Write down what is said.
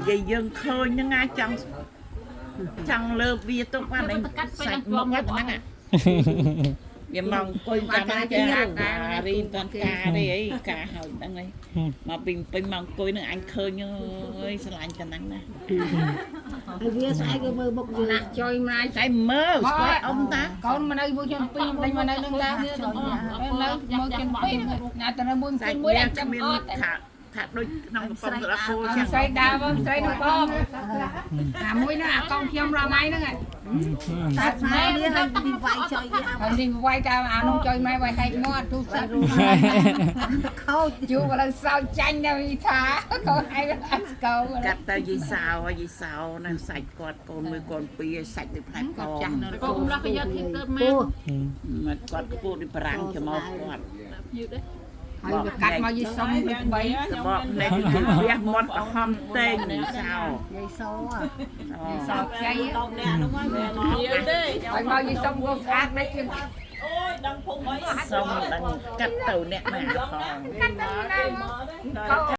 យាយយើងឃើញហ្នឹងណាចង់ចង់លើបវាទុកបានសាច់មុខហ្នឹងណាវាមកអង្គុយតាមណាចាអារីតាន់ការទេអីការហើយហ្នឹងអីមកពីពេញមកអង្គុយនឹងអញឃើញអើយស្រឡាញ់តែហ្នឹងណា ហើយវាស្អែកវាមើលមុខយើង ណាក់ចុយម្លាយ តែមើលស្គាល់អ៊ំតា កូនមកនៅមួយខ្ញុំពីរដេញមកនៅនឹងតានៅមួយខ្ញុំពីរណាតែនៅមួយ សាច់ មួយចាំ វាគ្មាន អត់ ថាថាដូចក្នុងកំប៉ុងស្លាគោចឹង ស្រីដើមស្រីនឹងបងអាមួយហ្នឹងអាកងខ្ញុំរងថ្ងៃហ្នឹង តែស្នេហ៍នេះហើយពីវាយចុយវា ហើយនេះវាយតាមអានោះចុយម៉ែវាយហែកមាត់ទូសាច់ ខូច ជួបឥឡូវសោចចាញ់ដល់វិថាកូនឯងអត់ស្គរ កាត់ទៅយាយសោយាយសោណាសាច់គាត់កូនមួយកូនពីរសាច់ដូចផ្លែកង ចាស់នៅ កូនម្លោះក៏យកធៀបទៅ ពូ មក គាត់ខ្ពស់ដូចប្រាំងច្មោះគាត់ យឺតទេ ហើយវាកាត់មកយីសុំដូចបី សបកនេះគឺវះមាត់ក្រហមតេងសោ យាយស អូ សោចខ្ចី យឺតទេ ហើយមកយីសុំក៏ស្អាតដែរជាង សុំដឹងកាត់ទៅអ្នកណាផង កាត់ទៅណាមក